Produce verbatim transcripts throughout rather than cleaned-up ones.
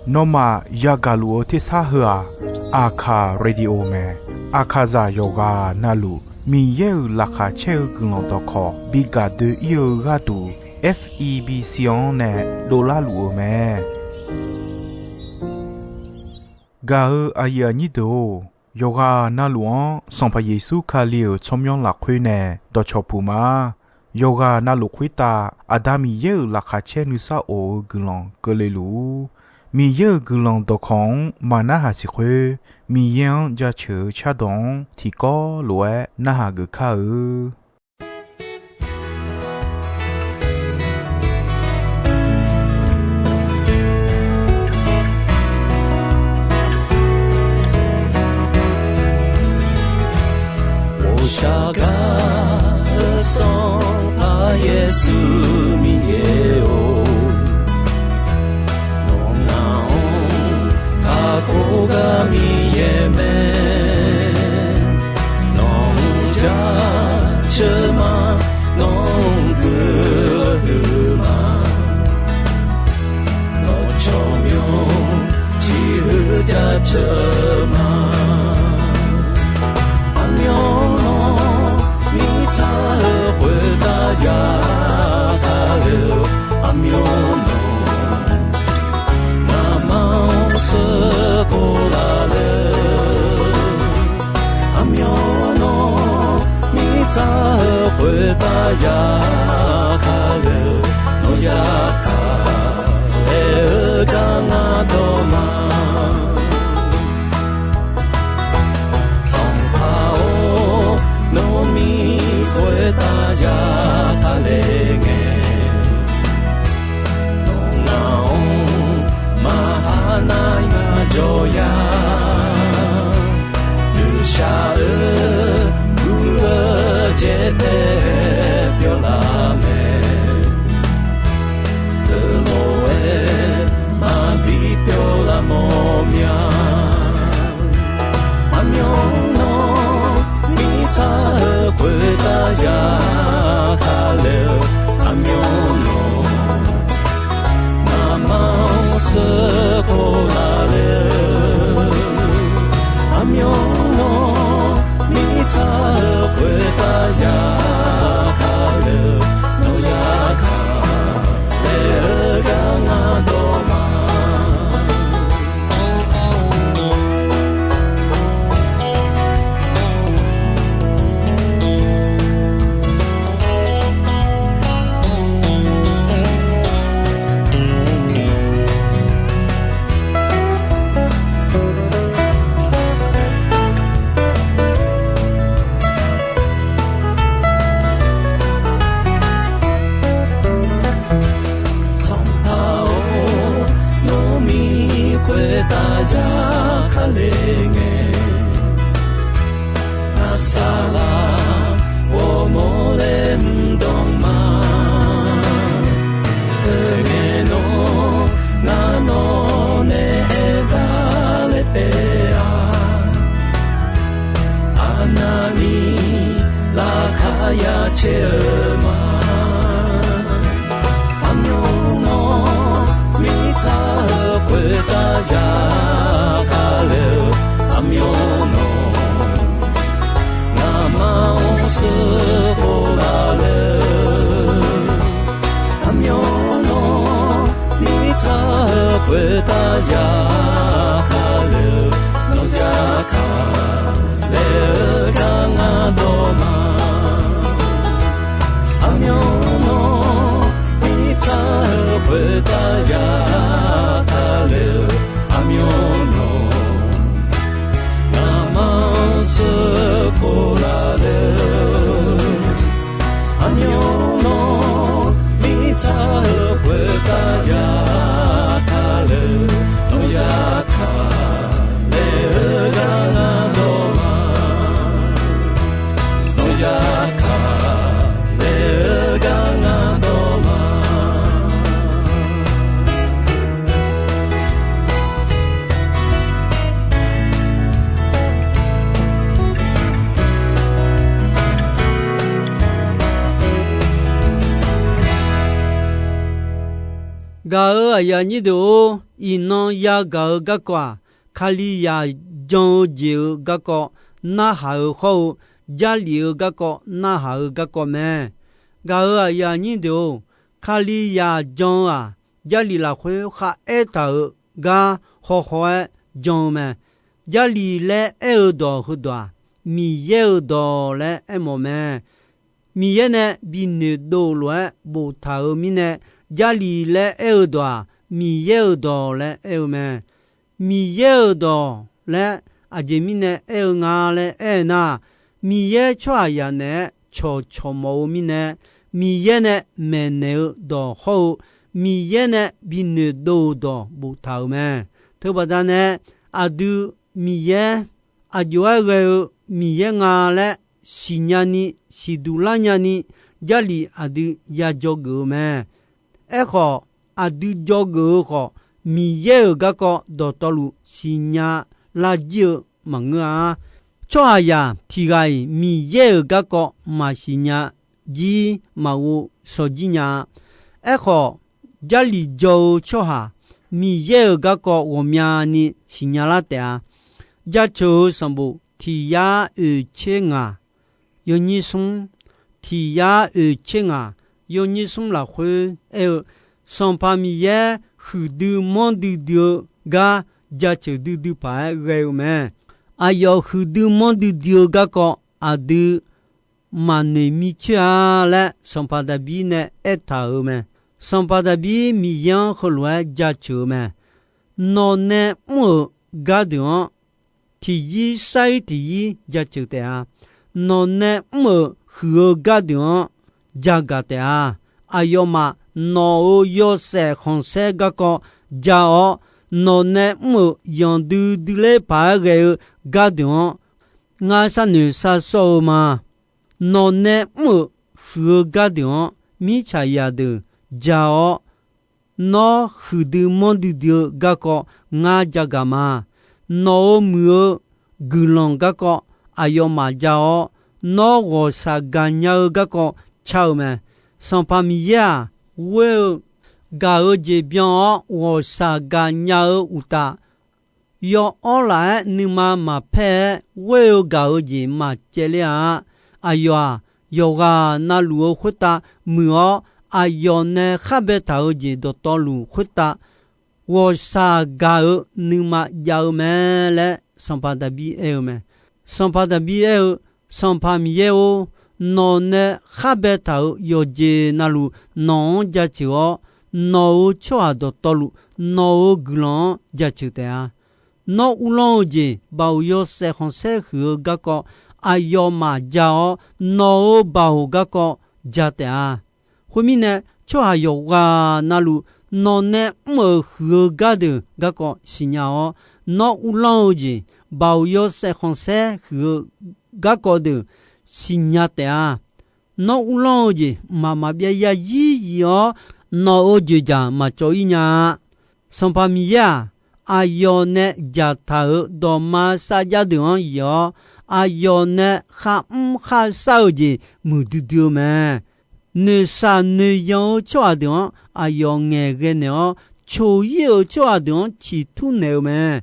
Nawmaf yagaq luf-eu tersar heu-aq, Aqkaq radio mae. Aqkaqzaq yawqghaq navluf Miqyaer-euq laqkhaq caer-eu guiqlanq dawqkawq bi gaq doe-ir-eu gharduq, F E B C-anr nae dovlar luf-eu mae. Gaq-eu aqyuif aqnyir deuq-or, yawqghaq navluf-anr Sanqpaq Yeqsur Kali-euq tsawrmyanr lafkhoer nae dawqcawq puq ma. Yawqghaq navluf khoertav Aqda Miqyaer-euq laqkhaq caer nuisar of-eu guiqlanq keuvle luf-ur. Miqyaer-euq guiqlanq dawqkawq-anr maqnarhaq siq khoer, Miqyaer-anr jaceuq-eu cardawq-anr tiqkawv lof-aer narhaq geuf kar-eu. 我想 Sanqpaq Yeqsur Miqyaer-or, nawq ngaq-anr kakhof gar Miqyaer mae. Nawq-anr jaceuq ma, nawq-anr guiqlanq huiq ma. Nawq tsawrmyanr ciqhuiq jaceuq ma. Aqmyanluf mirtsaq-eu khoertav ya kale-eu, aqmyanluf ngamaf-anr sheuqkhof laf le. Aqmyanluf mirtsaq-eu khoertav ya kale-eu, nawq ya kale-eu gar ngar dawq ma. Sanqpaq-or, nawmir khoertav ya kale ngae, nawq ngaq-anr maqha nar ngar jawr ya. Nuishaq-eu gur-eu jaetae pyawr laf mae. Teulof-aer maqbi pyawr laf mawr mya. Aqmyanluf mirtsaq-eu khoertav ya kale-eu, aqmyanluf ngamaf-anr sheuqkhof laf le-eu, aqmyanluf mirtsaq-eu khoertav ya kale-eu, nawq ya kale-eu gar ngar dawq ma. Sanqpaq-or, nawmir khoertav ya kale ngae, ngar saqlaq ghawrmawr laer mr dawq ma. Aerngae nawr ngar nawq nae aertaq laer taef-a. Aqnavni laqkhaq ya caer-eu ma. Aqmyanluf mirtsaq-eu khoertav ya kale-eu, aqmyanluf ngamaf-anr sheuqkhof laf le-eu, aqmyanluf mirtsaq-eu khoertav ya kale-eu, nawq ya kale-eu gar ngar dawq ma. Aqmyanluf mirtsaq-eu khoertav ya kale-eu, aqmyanluf ngamaf-anr sheuqkhof laf le-eu, aqmyanluf mirtsaq-eu khoertav ya kale-eu, nawq ya kale-eu gar ngar dawq ma. Nawq Gaq-euq aqyuif aqnyir deuq-or, iqnan yagaq-eu garkawv-aq, Kalizaq jan-eu jeq-euq garkawv narhaq-eu hawr-eu, Jarlif-eu garkawv narhaq-eu garkawv mae. Gaq-euq aqyuif aqnyir deuq-or, Kalizaq jan-eu-aq, Jarlif lafkhoer kharaer taq-euq gar hawhaw-aer jan-eu mae. Jarlif laer aer-eu dawq heudawq-aq, Miqyaer-euq dawq laer aermawf mae. Miqyaer nae binoeq dov lof-aer boftaq-euq mirnae, Jarlif laer aer-eu dawq-aq, Miqyaer-euq dawq laer aer-eu mae. Miqyaer-euq dawq laer aqjeq mirnae aer-eu nga laer aer-eu nar, Miqyaer tsawrhaqzaq naeq-aer cawqcawq mawf-eu mirnae, Miqyaer nae maeqnaeq-eu dawq hawr-eu, Miqyaer nae binoeq dov-euq dawq boftaq-euq mae. Teubaqda nae, aqdui Miqyaer, aqjox-aer ghae-eu Miqyaer nga laer siqnya ni, siqduq lar nyani, Jarlif aqdui ya dzawgeuf-eu mae. Aerkhawf, aqdui dzawgeuf-eu khawf, Miqyaer-euq garkawv dawqtawvluf siqnya lar jir-eu maqngeur-a. Tsawrhaqzaq tiq ghaq-iq Miqyaer-euq garkawv maqsiq nya jir, maqghov shaw jir nya-a. Aerkhawf, Jarlif jaw-eu tsawrhaq Miqyaer-euq garkawv ghawqmyani siqnya lar taef-a. Jaceuq-eu sanqbof tiq yar oeq tser ngaq yawnyir smr, tiq yar oeq tser ngaq yawnyir smr lafkhoer aer-eu, Sanqpaq Miqyaer huiqdui manrdui dui-eu gar jaceuq duidui paq-aer ghae-eu mae. Aqyawf huiqdui manrdui dui-eu garkawv aqdui maqnoeq mircoer-a laer Sanqpaq Daqbir nae aertaq-euq mae. Sanqpaq Daqbir Miqyaer-anr heulof-aer jaceuq-eu mae. Nawq nae mr-euq gardeuq-anr tiqyir sarir tiqyir jaceuq taef-a. Nawq nae mr-euq huiq-eu gardeuq-anr jagaq taef-a. Aqyawfmaf nawq-euq yawshaef khanqsaer garkawv ja-awr, nawq nae mr-euq yanqdui duiler paq-aer ghae-eu gardeuq-anr ngar sharnoeq sharsawr-eu ma. Nawq nae mr-euq huiq-eu gardeuq-anr mirtsaq zaqdeuq ja-awr, nawr huiqdui manrdui dui-eu garkawv ngar jagaq ma. Nawq-euq muiq-eu guiqlanq garkawv aqyawfmaf ja-awr, nawr ghawqshaq gaqnya-eu garkawv car-eu mae. Sanqpaq Miqyaer-aq, ghoer-eu gaq-eu jeq byan-awr ghawqshaq gaqnya-eu uqtaf, yaw'awr laf-aer nuima maqpaer-aer ghoer-eu gaq-eu jeq maqcaevler-a. Aqyawf-aq, yawqghaq navluf-eu khoertav muiq-awr, aqyawf nae khar baetaq-eu jeq dawqtawvluf khoertav ghawqshaq gaq-eu nuima jav-eu mae laer Sanqpaq Daqbir aer-eu mae. Sanqpaq Daqbir aer-eu, Sanqpaq Miqyaer-or, nawq nae khar baetaq-euq yawqjeq navluf nawq-anr jaceuq-awr, nawq-euq tsawrhaq dawqtawvluf nawq-euq guiqlanq-anr jaceuq taef-a. Nawr uvlanr-eu jeq baoq yawshaef khanqsaer huiq-eu garkawv aqyawfmaf ja-awr, nawq-euq baoq garkawv ja taef-a. Khoermirnae, tsawrhaq yawqghaq navluf nawq nae mr-euq huiq-eu gardeuq garkawv siqnya-awr, nawr uvlanr-eu jeq baoq yawshaef khanqsaer huiq-eu garkawv deuq siqnya taef-a. Nawr uvlanr-eu jeq mqmaq maqbyav yarzir zif-awr, nawq-euq dzoeqdzaq maqcawv-ir nya-a. Sanqpaq Miqyaer-aq, aqyawf nae dzaqtaq-euq dawqma sarjax deuq-anr zif-awr, aqyawf nae kharmr kharshar-eu jeq muiqdui dui-eu mae. Noeqshaq noeqyan-eu tsawrhaq deuq-anr aqyawf ngaeqghae naeq-awr, coq-ir-euq tsawrhaq deuq-anr ciqtur naeq-eu mae.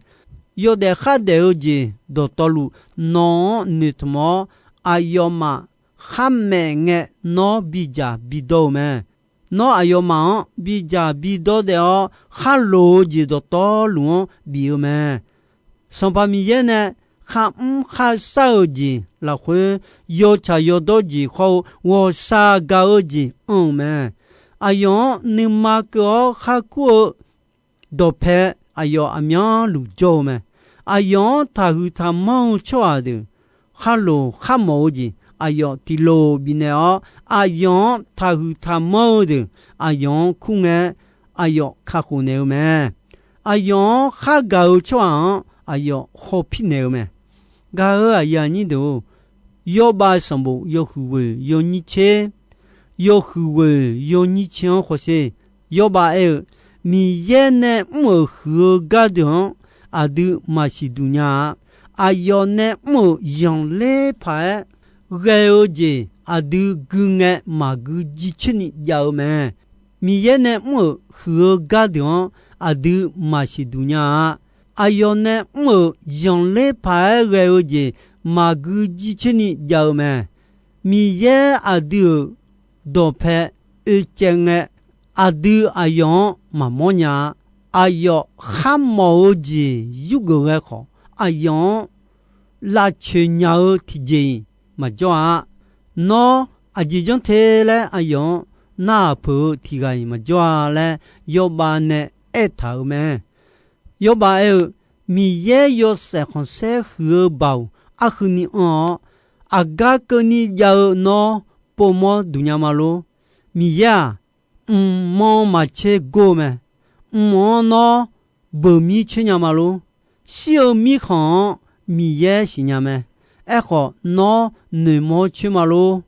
Yawdaef khardaef-eu jeq dawqtawvluf nawq-anr noeqtmq-awr, aqyawfmaf khar maeq ngae nawr bidzaq bidawr-eu mae. Nawr aqyawfmaf-anr bidzaq bidawr daef-awr, khar loq-eu jeq dawqtawvluf-anr bif-eu mae. Sanqpaq Miqyaer nae kharmr kharshar-eu jeq lafkhoer, yawtsaq yawdawr jeq khawr-eu ghawqshaq gaq-eu jeq anr-eu mae. Aqyawf-anr nuima keuv-awr khar kur-eu dawqpae aqyawf aqmyanluf jawr-eu mae. Aqyawf-anr taqhuiq taqmanr-eu tsawrhaq deuq khar loq khar mawf-eu jeq aqyawf tiqloq bifnaeq-awr, aqyawf-anr taqhuiq taqmanr-eu deuq aqyawf-anr kur ngae, aqyawf kakhof naeq-eu mae. Aqyawf-anr khar gaq-eu tsawrhaq-anr aqyawf khawpir naeq-eu mae. Gaq-euq aqyuif aqnyir deuq-or, Yawrbav sanqbof yawhuiq ghoeq yawnyir tser, yawhuiq ghoeq yawnyir tser-anr khawsher. Yawrbav aer-eu, Miqyaer nae mr-euq huiq-eu gardeuq-anr aqdui maqsiq duq nya-a. Aqyawf nae mr-euq yanqler paq-aer ghae-eu jeq aqdui gui ngae maqgui jircoer ni jav-eu mae. Miqyaer nae mr-euq huiq-eu gardeuq-anr aqdui maqsiq duq nya-a. Aqyawf nae mr-euq zanqler paq-aer ghae-eu jeq maqgui jircoer ni jav-eu mae. Miqyaer aqdui-euq dawqpae oecaev ngae, aqdui aqyawf-anr maqmawr nya-a. Aqyawf kharmawf-eu jeq yurgeuf ghae khawf, aqyawf-anr lavcoeq nya-eu tiqjeq-iq maqjawr-a. Nawr aqjeq janr te laer aqyawf-anr narhaq peuq-eu tiq ghaq-iq maqjawr-a laer, Yawbav nae aertaq-euq mae. Yawbav aer-eu, Miqyaer yawshaef khanqsaer huiq-eu baoq arhuini anr-awr, aqgar keuvni jav-eu nawr povmawr duq nya ma lor. Miqyaer-aq, mqmanq maqtser gor-eu mae. Mq-anr nawr beuq mir coer nya ma lor. Shir-eu mirkhanq-anr Miqyaer siqnya mae. Aerkhawf, nawr noeqmawr coer ma lor.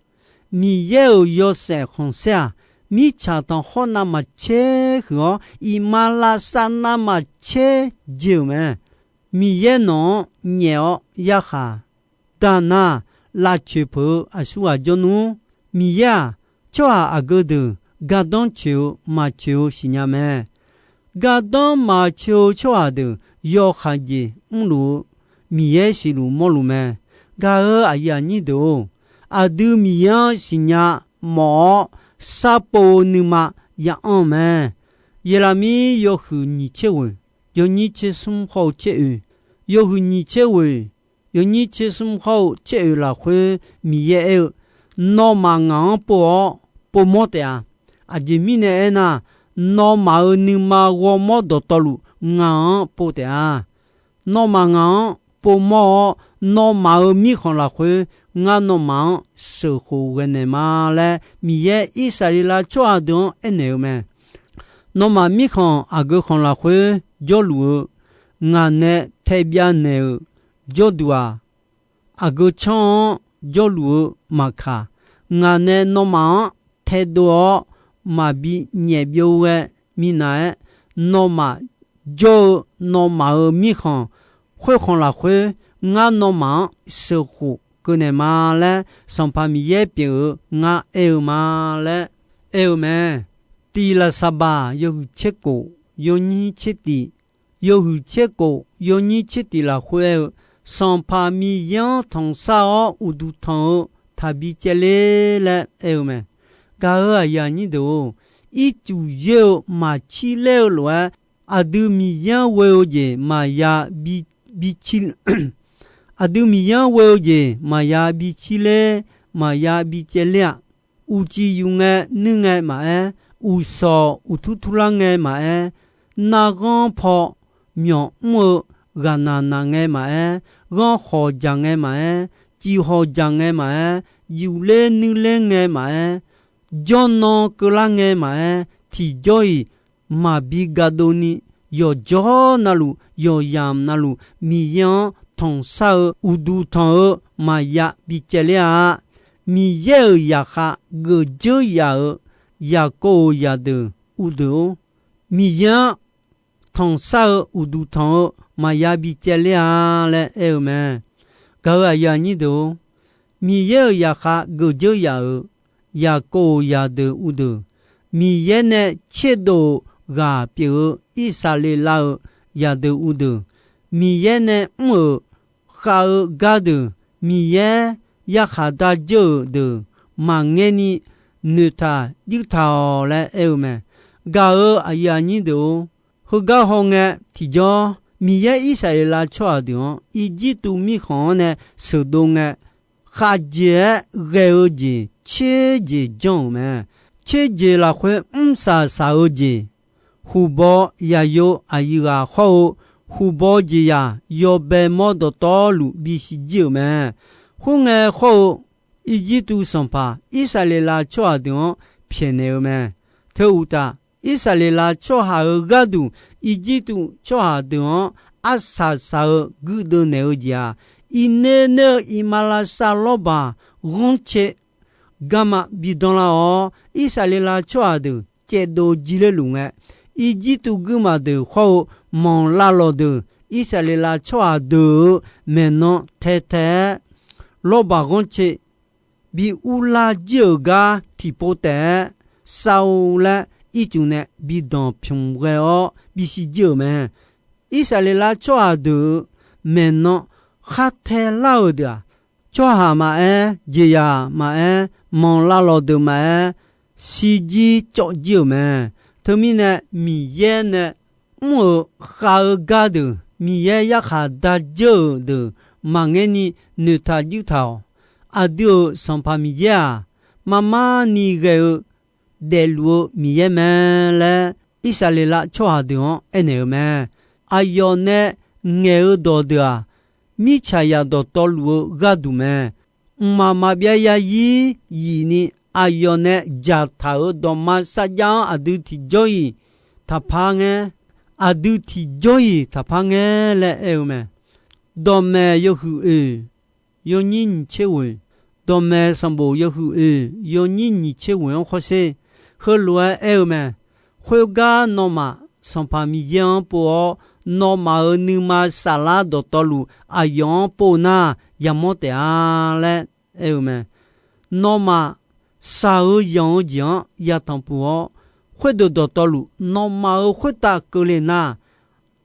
Miqyaer-euq yawshaef khanqsaer-aq, mirtsaq tanqkhawr navmaqtser huiq-awr, iqmalavshav navmaqtser jeq-euq mae. Miqyaer nawq-anr nyaef-awr yarkhaq daq nar, lavcoeq peuq-eu aqsurghaq jawrnmr. Miqyaer-aq, tsawrhaq aqgeu deuq gardanr coeq-eu maqcoeq-eu siqnya mae. Gardanr maqcoeq-eu tsawrhaq deuq yawkhav jeq mrluf-eu Miqyaer siqluf mawrluf mae. Gaq-euq aqyuif aqnyir deuq-or, aqdui Miqyaer-anr siqnya mawf-awr, sharpov-eu nuima ya'anr-eu mae. Yeqlaqmir yawhuiq nyiq tser ghoeq, yawnyir tser smr hawr-eu tser oeq, yawhuiq nyiq tser ghoeq, yawnyir tser smr hawr-eu tser oeq lafkhoer Miqyaer aer-eu, Nawmaf ngaq-anr pov-awr povmawr taef-a. Aqjeq mirnae aernar, nawmaf-euq nuima ghawrmawr dawqtawvluf ngaq-anr pov taef-a. Nawmaf ngaq-anr povmawr-awr, nawmaf-euq mirkhanq lafkhoer ngar nawmaf-anr sheuqkhof ghae naeq ma laer, Miqyaer Irsaqleqlav tsawrhaq deuq-anr aernaeq-eu mae. Nawmaf mirkhanq aqgeu khanq lafkhoer jawrluf-eu, ngaq nae taebyav naeq-euq jawrduq-aq, aqgeu tsanr-anr jawrluf-eu maqkaq, ngaq nae nawmaf-anr taedov-awr maqbi nyaef byov ghae minav-aer, nawmaf jawr-eu nawmaf-euq mirkhanq khoerkhanq lafkhoer ngar nawmaf-anr sheuqkhof keuv naeq ma laer, Sanqpaq Miqyaer pyeuf-eu ngar aer-eu ma laer aer-eu mae. Tiq Laqsaqbaq yawhuiq tser kof yawnyir tser tif, yawhuiq tser kof yawnyir tser tif lafkhoer aer-eu, Sanqpaq Miqyaer-anr tanqsar-awr uqduq tanq-eu taqbi caevler laer aer-eu mae. Gaq-euq aqyuif aqnyir deuq-or, ircuf yaer-eu maqcir laer-eu lof-aer, aqdui Miqyaer-anr ghoe-eu jeq maqya bi, bi cir, aqdui Miqyaer-anr ghoe-eu jeq maqya bi cir ler, maqya bi caevler-aq, uqcif yuf ngae nuir ngae maqaer, uqshawq uqtur turlar ngae maqaer, narghanr paw myawq mr-eu ghaqnaq naq ngae maqaer, ghanrkhawq jaq ngae maqaer, cifhawq jaq ngae maqaer, yufler nuirler ngae maqaer, jawrnan keuvlar ngae maqaer, tiqjawr-iq maqbi gadov ni, yawqjawr navluf yawqyamq navluf Miqyaer-anr tanqsar-eu uqduq tanq-eu maqya bi caevler-a. Miqyaer-euq zaqkhav geufdzeur yaf-euq Yaqkov-euq zaqdeuq uvdeuq-or, Miqyaer-anr tanqsar-eu uqduq tanq-eu maqya bi caevler-a laer aer-eu mae. Gaq-euq aqyuif aqnyir deuq-or, Miqyaer-euq zaqkhav geufdzeur yaf-euq Yaqkov-euq zaqdeuq uvdeuq, Miqyaer nae tserdov-euq ghaq pyeuf-eu Irsaqleqlav-euq zaqdeuq uvdeuq, Miqyaer nae mr-euq khav-eu gardeuq, Miqyaer yarkhaq dardzeur-euq deuq maqngaer ni noeqtaq juirtaq-awq laer aer-eu mae. Gaq-euq aqyuif aqnyir deuq-or, heugar hawngae tiqjawr, Miqyaer Irsaqleqlav tsawrhaq deuq-anr Irjirtuv mirkhanq-anr nae sheuqdov ngae, khavjeq-aer ghae-eu jeq tser jeq janr-euq mae. Tser jeq lafkhoer mrsaq saq-eu jeq, huqbaw yaqyo aqyuif ghaq hawr-eu, huqbaw jeqzaq yawbae mawr dawqtawvluf bisiq jir-euq mae. Khoerngae hawr-eu Irjirtuv sanqpaq Irsaqleqlav tsawrhaq deuq-anr pyaeqnaeq-eu mae. Teu uqtaf, Irsaqleqlav tsawrhaq-euq gharduq Irjirtuv tsawrhaq deuq-anr arsaq saq-eu guirdeuv naeq-eu jeq-aq, irner ner-eu iqmalavshav lawrbaq ghanrcae garma bidanr lar-awr, Irsaqleqlav tsawrhaq deuq caevdov jir lerluf ngae, Irjirtuv guirmaf deuq hawr-eu manqlav lawqdeuq, Irsaqleqlav tsawrhaq deuq-euq maeqnan taetae-aer lawrbaq ghanrcae bi urlar jir-euq gar tiqpov taef-aer, Saul laer ircuf nae bi danqpymq ghae-awr bisiq jir-euq mae. Irsaqleqlav tsawrhaq deuq-euq maeqnan khar tae lar-euq deuq-aq, tsawrhaq maqaer, jeqzaq maqaer, manqlav lawqdeuq maqaer, shirjir cawv jir-euq mae. Teumirnae Miqyaer nae mr-euq khav-eu gar deuq, Miqyaer yarkhaq da dzeur-euq deuq maqngaer ni noeqtaq juirtaq-awq. Aqdui-euq Sanqpaq Miqyaer-aq, marmar ni ghae-eu daefluf-eu Miqyaer mae laer, Irsaqleqlav tsawrhaq deuq-anr aernaeq-euq mae. Aqyawf nae ngaeq-eu dawqdeuq-aq, mirtsaqzaq dawqtawvluf-eu gharduq mae. Mqmaq maqbyav zarzir yif ni aqyawf nae dzaqtaq-euq dawqma sarjax-anr aqdui tiqjawr-iq taqpar ngaer, aqdui tiqjawr-iq taqpar ngaer laer aer-eu mae. Dawqmaeq yawhuiq oeq, yawnyir nyiq tser ghoeq, dawqmaeq sanqbof yawhuiq oeq, yawnyir nyiq tser ghoeq-anr khawrsher, heulof-aer aer-eu mae. Khoergar nawmaf Sanqpaq Miqyaer-anr pov-awr, nawmaf-euq nuima saflar dawqtawvluf aqyawf-anr pov nar, yamawr taef-a laer aer-eu mae. Nawmaf shaq-eu yanq-eu jeq-anr yatanq puq-awr, khoerdeuq dawqtawvluf nawmaf-euq khoertav keuvle nar,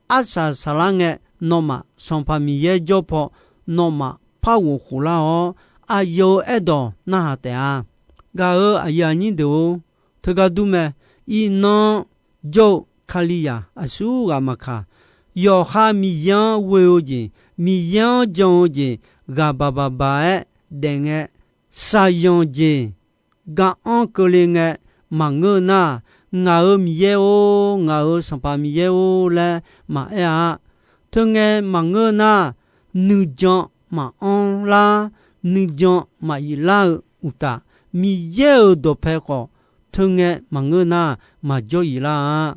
arsaq saflar ngae, nawmaf Sanqpaq Miqyaer jawr paw nawmaf par ghof khof lar-awr, aqyawf-euq aerdawq narhaq taef-a. Gaq-euq aqyuif aqnyir deuq-or, teugar dur mae. Iqnan jawr-eu Kalizaq aqsurghaq maqkaq, yawqha Miqyaer-anr ghoe-eu jeq, Miqyaer-anr jan-eu jeq ghaq baq baq baq-aer daef ngae, shaqyanq jeq ga-anr keuvle ngae maqngeur-eu nar, ngaq-euq Miqyaer-or, ngaq-euq Sanqpaq Miqyaer-or laer maqaer-a. Teungae maqngeur nar, nuijan maqanr lar, nuijan maqyif lar-eu uqtaf, Miqyaer-euq dawqpae khawf teungae maqngeur nar, maqjawr yif lar-a.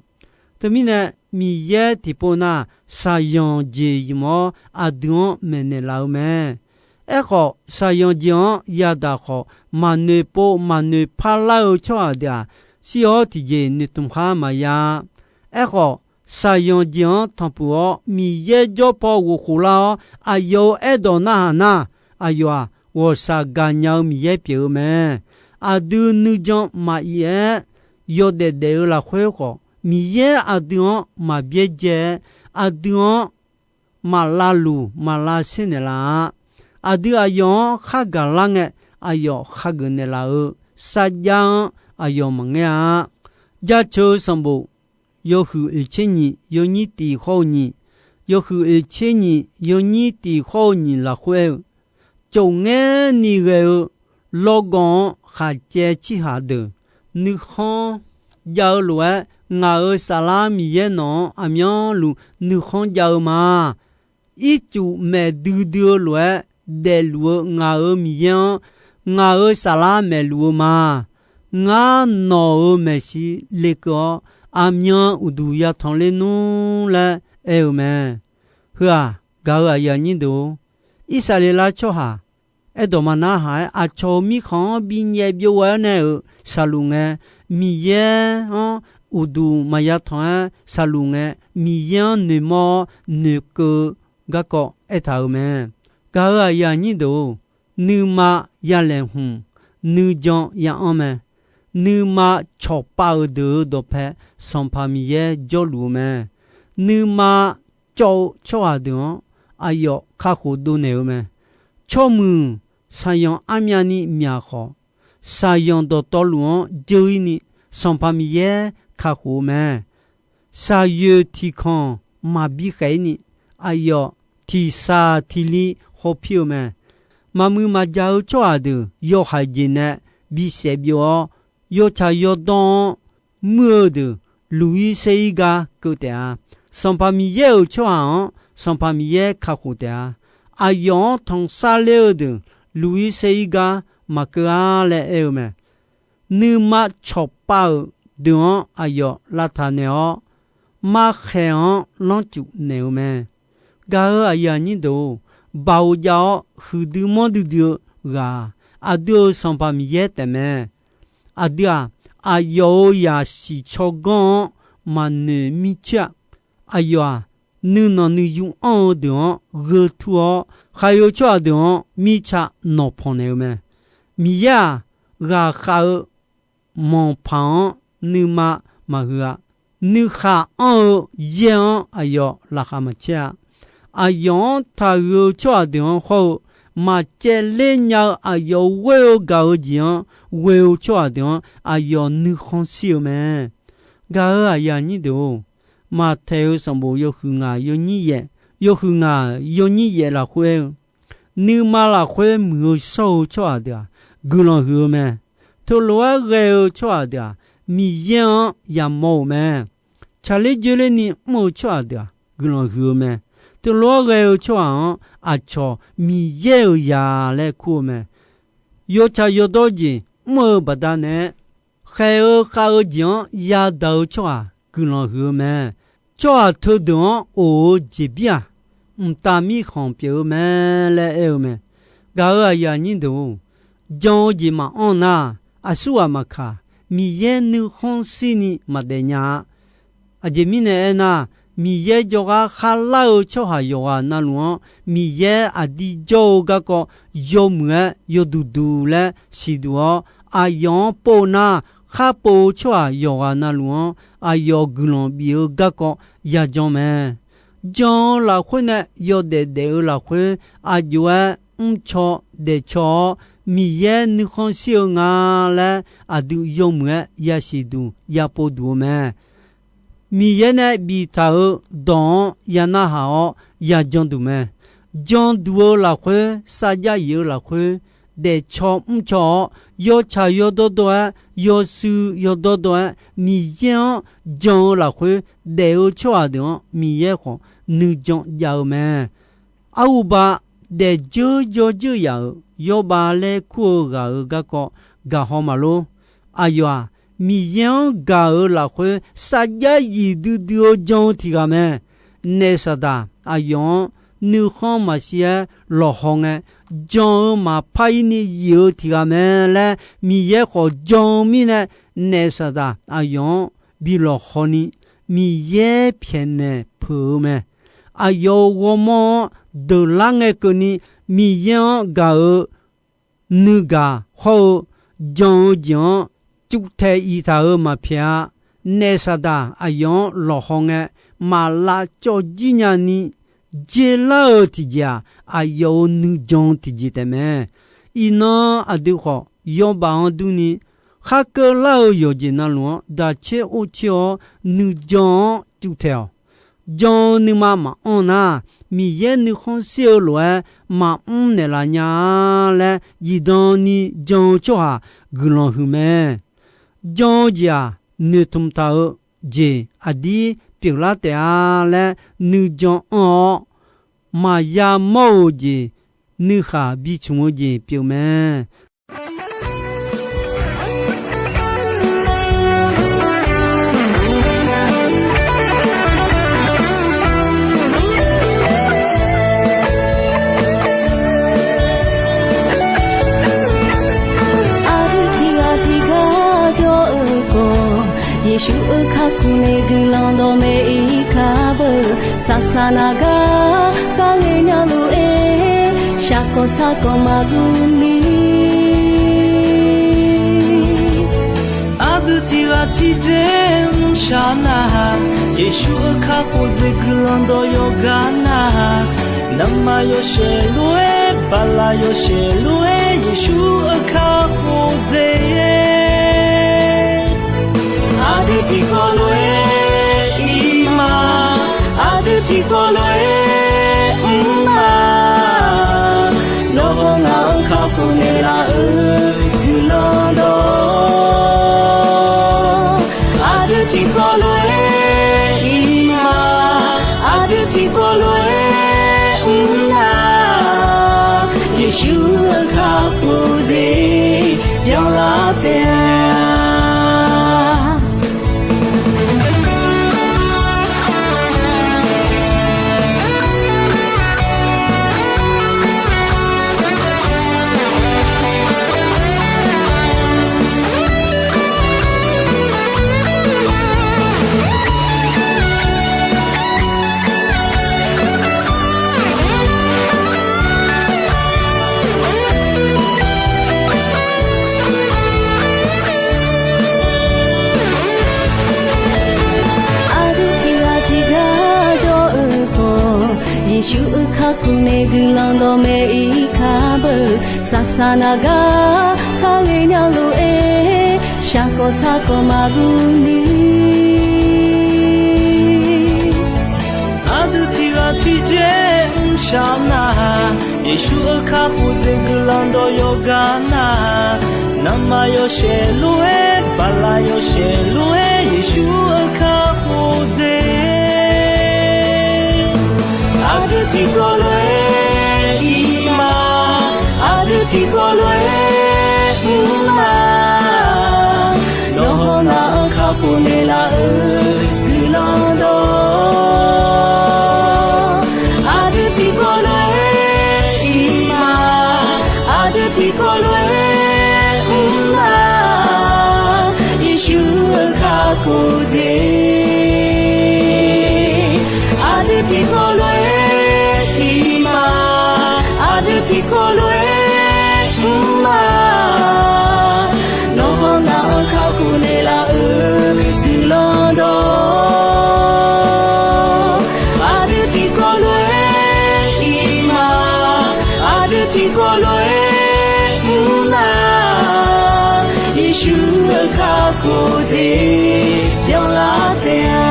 Teumirnae, Miqyaer tiqpov nar, shaqyanq jeq ymq-awr aqdui-anr maeqnaeq laf-eu mae. Aerkhawf, shaqyanq jeq-anr yadaq khawf, maqnoeq pov maqnoeq par lar-eu tsawrhaq deuq-aq, shir-awr tiqjeq noeqtmq khar maqya-a. Aerkhawf, shaqyanq jeq-anr tanqpuq-awr Miqyaer jawr paw ghof khof lar-awr, aqyawf-euq aerdawq narhaq nar, aqyawf-aq, ghawqshaq gaqnya-eu Miqyaer pyeuf-eu mae. Aqdui nuijan maqyif-aer yawdaef daef-eu lafkhoer khawf, Miqyaer aqdui-anr maqbyaerdzae-aer, aqdui-anr maqlavluf maqlavsher naeqlaf-a. Aqdui aqyawf-anr khar gaqlar ngae, aqyawf khageuf naeqlaf-eu sarjax-anr aqyawf maqngaer-a. Jaceuq-eu sanqbof yawhuiq oeqtser nyiq, yawnyir tiq khawr-eu nyiq, yawhuiq oeqtser nyiq, yawnyir tiq khawr-eu nyiq lafkhoer aer-eu, cofngaer ni ghae-eu lawrgawv-anr khaqcaev cirhaq deuq, nuikhanr jav-eu lof-aer, ngaq-euq saflar Miqyaer nawq-anr aqmyanluf nuikhanr jav-eu ma. Ircuf maeq duidui-eu lof-aer daefluf-eu ngaq-euq Miqyaer-anr, ngaq-euq saflar maeqluf-eu ma. Ngar nawq-euq maeqshi lekeuv-awr, aqmyan uqduq yatanq ler nmr laer aer-eu mae. Heu-aq, gaq-euq aqyuif aqnyir deuq-or, Irsaqleqlav tsawrhaq aerdawq maqnar haq-aer, aqcawq-euq mirkhanq-anr binyaev byov ghae-aer nae-euq shaqluf ngae, Miqyaer-anr uqduq maqya tanq-aer shaqluf ngae, Miqyaer-anr noeqmawr-awr noeqkeuv-eu garkawv aertaq-euq mae. Gaq-euq aqyuif aqnyir deuq-or, nuima yalaeqhmq, nuijan ya-anr mae. Nuima cawqpav-euq deuq-euq dawqpae Sanqpaq Miqyaer jawrluf-eu mae. Nuima cawv-eu tsawrhaq deuq-anr aqyawf kakhof dovnaeq-eu mae. Tsawrmuiq saqyanq armyavni myaq khawf, saqyanq dawqtawvluf-anr dzeur-ir ni Sanqpaq Miqyaer kakhof-eu mae. Shaqyoeq tiqkanq maqbi khaef-ir ni, aqyawf tiqshaq tiqli khawpir-eu mae. Maqmuiq maqjaq-eu tsawrhaq deuq yawhaiq jeq nae bisaef byov-awr, yawtsaq yawdawr-anr muir-eu deuq luq-ir ser-ir gar keuv taef-a. Sanqpaq Miqyaer-euq tsawrhaq-anr Sanqpaq Miqyaer kakhof taef-a. Aqyawf-anr tanqsar ler-eu deuq luq-ir ser-ir gar maqkeuv-ar laer aer-eu mae. Nuima cawqpav-euq deuq-anr aqyawf lavtaq naeq-awr, markhaeq-anr lanrcuf naeq-eu mae. Gaq-euq aqyuif aqnyir deuq-or, baoq jav-awr huiqdui manrdui dui-eu ghaq-aq, aqdui-euq Sanqpaq Miqyaer taefmae. Aqdui-aq, aqyawf-euq zaqsiq tsawrganr-anr maqnoeq mircoer-aq, aqyawf-aq, nuinanq nuiyu anr-eu deuq-anr gheu tur-awr, khaqyo tsawrhaq deuq-anr mirtsa nawqpanq naeq-eu mae. Miqyaer-aq, ghaqkhav-eu manqpaq-anr nuima maqhuiq-a. Nuikhaq anr-eu yaer-anr aqyawf laqkhaq maqcaer-a. Aqyawf-anr taqhuiq-eu tsawrhaq deuq-anr hawr-eu, maqcaevler nya-eu aqyawf ghoer-eu gaq-eu jeq-anr ghoe-eu tsawrhaq deuq-anr aqyawf nuikhanr shir-eu mae. Gaq-euq aqyuif aqnyir deuq-or, Maqtaeq-eu sanqbof yawhuiq ngaq yawnyir yaef, yawhuiq ngaq yawnyir yaef lafkhoer aer-eu, nuima lafkhoer muiq-eu shawr-eu tsawrhaq deuq-aq, guiqlanq huiq-eu mae. Teulof-aer ghae-eu tsawrhaq deuq-aq, Miqyaer-anr yamawr-euq mae. Tsaqler dzoerlerni mr-eu tsawrhaq deuq-aq, guiqlanq huiq-eu mae. Teulof-aer ghae-eu tsawrhaq-anr aqcawq Miqyaer-euq zaq laer kur-eu mae. Yawtsaq yawdawr jeq mr-eu baqdanae, khaeq-eu khav-eu jeq-anr yadaq-eu tsawrhaq guiqlanq huiq-eu mae. Tsawrhaq teudeuq-anr of-eu jeqbir-aq, mqtav mirkhanq pyeuf-eu mae laer aer-eu mae. Gaq-euq aqyuif aqnyir deuq-or, jan-eu jeq maqanr nar, aqsurghaq maqkaq, Miqyaer nuikhanr shirni maqdaef nya-a. Aqjeq mirnae aernar, Miqyaer jawrgar kharlar-eu tsawrhaq yawqghaq navluf-anr, Miqyaer aqdir jawr-eu garkawv yawmuiq-aer yawduq duq laer siqduq-awr, aqyawf-anr pov nar, khar pov-eu tsawrhaq yawqghaq navluf-anr aqyawf guiqlanq bif-eu garkawv yajan mae. Jan-eu lafkhoer nae yawdaef daef-eu lafkhoer, aqjox-aer mrcaw daefcaw-awr, Miqyaer nuikhanr shir-eu nga laer aqdui yawmuiq-aer yasiq duq yapov duq-eu mae. Miqyaer nae biftaq-euq dawq-anr yanarhaq-awr yajan duq mae. Janduq-eu lafkhoer, sarjax yif-eu lafkhoer, daefcaw mrcaw-awr, yawtsaq yawdawr dawr-aer, yawshuif yawdawr dawr-aer, Miqyaer-anr jan-eu lafkhoer daef-eu tsawrhaq deuq-anr Miqyaer khawf nuijan jav-eu mae. Arhuba daefdzeur yawdzeur yaf-euq yawbav laer kur-eu ghaq-euq garkawv gaqhaw maqlor. Aqyawf-aq, Miqyaer-anr gaq-euq lafkhoer sarjax yif duidui-eu jan-eu tiq ghaq mae. Naef Saqdaq aqyawf-anr nuikhanr maqshir-aer lawqhaw ngae, jan-eu maqpar-ir ni yif-eu tiq ghaq mae laer Miqyaer khawf jan-eu mirnae, Naef Saqdaq aqyawf-anr bi lawqhaw ni Miqyaer pyaeqnaeq peuq-eu mae. Aqyawf-euq ghawrmawr-anr deuqlar ngae keuvni Miqyaer-anr gaq-euq nuigaq hawr-eu jan-eu jeq-anr cuvtaeq iftaq-euq maqpyaeq-a. Naef Saqdaq aqyawf-anr lawqhaw ngae, maqlavcawv jir nyani jerlar-eu tiqjeq-aq, aqyawf-euq nuijan tiqjeq taef mae. Iqnan aqdui khawf yawbav-anr durni, khar keuvlar-eu yawqjeq navluf-anr daqcoer or coer-awr nuijan-anr cuvtaeq-awq. Jan-eu nuima maqanr nar, Miqyaer nuikhanr shir-eu lof-aer maqmr naeqlaf nya-a laer zifdan ni jan-eu tsawrhaq guiqlanq huiq mae. Jan-eu jeq-aq, noeqtmq taq-eu jeq aqdir pyeuflar taef-a laer nuijan anr-awr, maqya mawr-euq jeq nuikhaq bicmq-eu jeq pyeuf mae. Aqdui tiqghaq tiqgar jawr-eu khawf, Yeqsur-euq kakhof nae guiqlanq dawqmaeq-ir kar beu. Saqsaq naq gar kharngae nya lof-aer, shaqkawq sarkawq maqguv ni. Aqdui tiqghaq tiqdzer mrshaq nar-aq, Yeqsur-euq kakhof dzaeq guiqlanq dawq yawqgar nar-aq, navmaqyawshaef lof-aer, baqlaqyawshaef lof-aer, Yeqsur-euq kakhof dzaeq-aer. Aqdui tiqkawv lof-aer ir ma, aqdui tiqkawv lof-aer mr ma. Nawr-aq ngaq-anr kakhof naeqlaf-euq guiqlanq dawq. Aqdui tiqkawv lof-aer ir ma, aqdui tiqkawv lof-aer mr nar, Yeqsur-euq kakhof dzaeq byanlar taef-a. Guiqlanq dawqmaeq-ir kar beu, saqsaq naq gar kar ghae nya lof-aer, shaqkawv sarkawv maqguv ni. Aqdui tiq ghaq tiq dzae mrshaq nar, Yeqsur-euq kakhof dzaeq guiqlanq dawq yawqgar nar, navmaqtser yawshaef lof-aer, baqlaq yawshaef lof-aer, Yeqsur-euq kakhof dzaeq. Aqdui tiqkawv lof-aer ir ma, aqdui tiqkawv lof-aer mr ma. Nawr hawnar-anr kakhof naeqlaf-euq guiqlanq dawq. Aqdui tiqkawv lof-aer ir ma, aqdui tiqkawv lof-aer mr ma. Yeqsur-euq kakhof dzaeq. Aqdui tiqkawv lof-aer ir ma, aqdui tiqkawv lof-aer mr ma. Nawr hawnar-anr kakhof naeqlaf-euq guiqlanq dawq. Aqdui tiqkawv lof-aer ir ma, aqdui tiqkawv lof-aer mr ma. Yeqsur-euq kakhof dzaeq byanlar taef-a.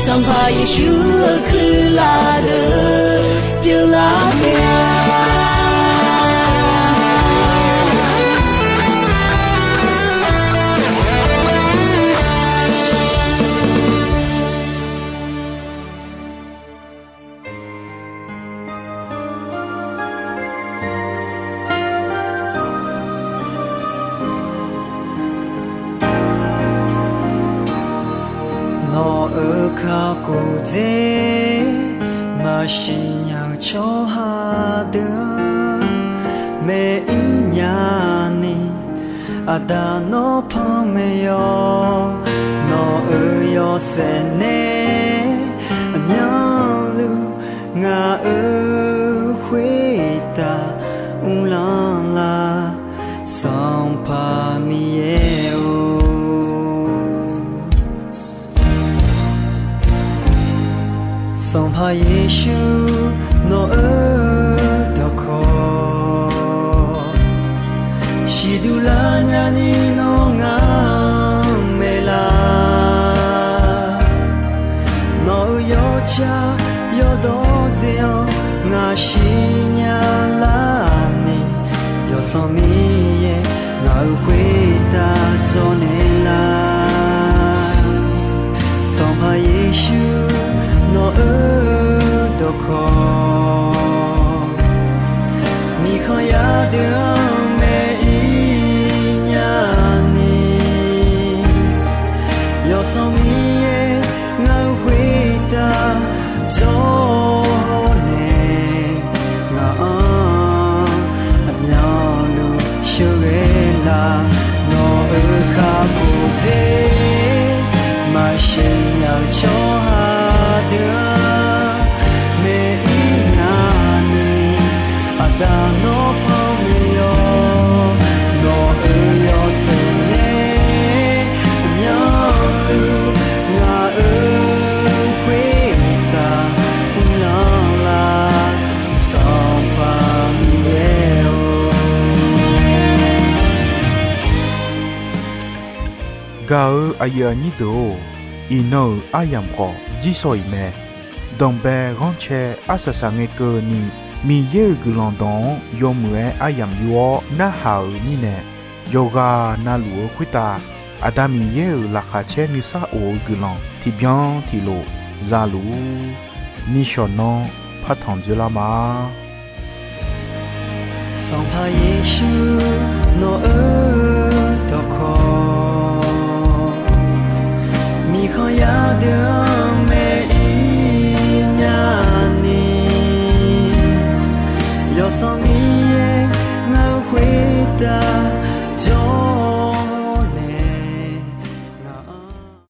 Sanqpaq Yeqsur-euq kuirlaf deuq pyeuflar taef-a. Nawq-euq kakhof dzaeq maqsiq nya-eu tsawrhaq deuq-anr maeq-ir nya ni, Aqda nawr panmaeq yawq. Nawq-euq yawshaef nae aqmyanluf ngaq-euq khoertav uvlanr lar, Sanqpaq Miqyaer-or. Sanqpaq Yeqsur nawq-euq dawqkawq siqduq lar nyani nawr ngaq-anr maeqlaf. Nawq-euq yawtsaq yawdawr dzaeq-anr ngaq siqnya larni, Yawsanr Miqyaer ngaq-euq khoertav dzawrnaeq lar. Sanqpaq Yeqsur nawq-euq dawqkawq, miqkhanq yar deuq-anr maeq-ir nya ni, Yawsanr Miqyaer ngaq-euq khoertav dzawrnaeq, ngaq-anr aqmyanluf sheuqghae lar. Nawq-euq kakhof dzaeq maqsiq nya-eu tsawrhaq deuq-anr maeq-ir nya ni, Aqda nawr panmaeq yawq. Nawq-euq yawshaef nae aqmyanluf ngaq-euq khoertav uvlanr lar, Sanqpaq Miqyaer-or. Gaq-eu aqyuif aqnyir deuq-or, iqnan-euq aryamq khawf jirshaw-iq mae. Danqbae ghanrcae arsaq saqngae keuvni, Miqyaer-euq guiqlanq dawq-anr yawmuiq-aer aryamq yur-awr narhaq-euq mirnae, yawqghaq navluf-eu khoertav Aqda Miqyaer-euq laqkhaq caer nuisar of-eu guiqlanq tiqbyan tiqlof za luf-ur. Nishawq nanr partanq dzoerlar ma. Sanqpaq Yeqsur nawq-euq dawqkawq, miqkhanq yar deuq-anr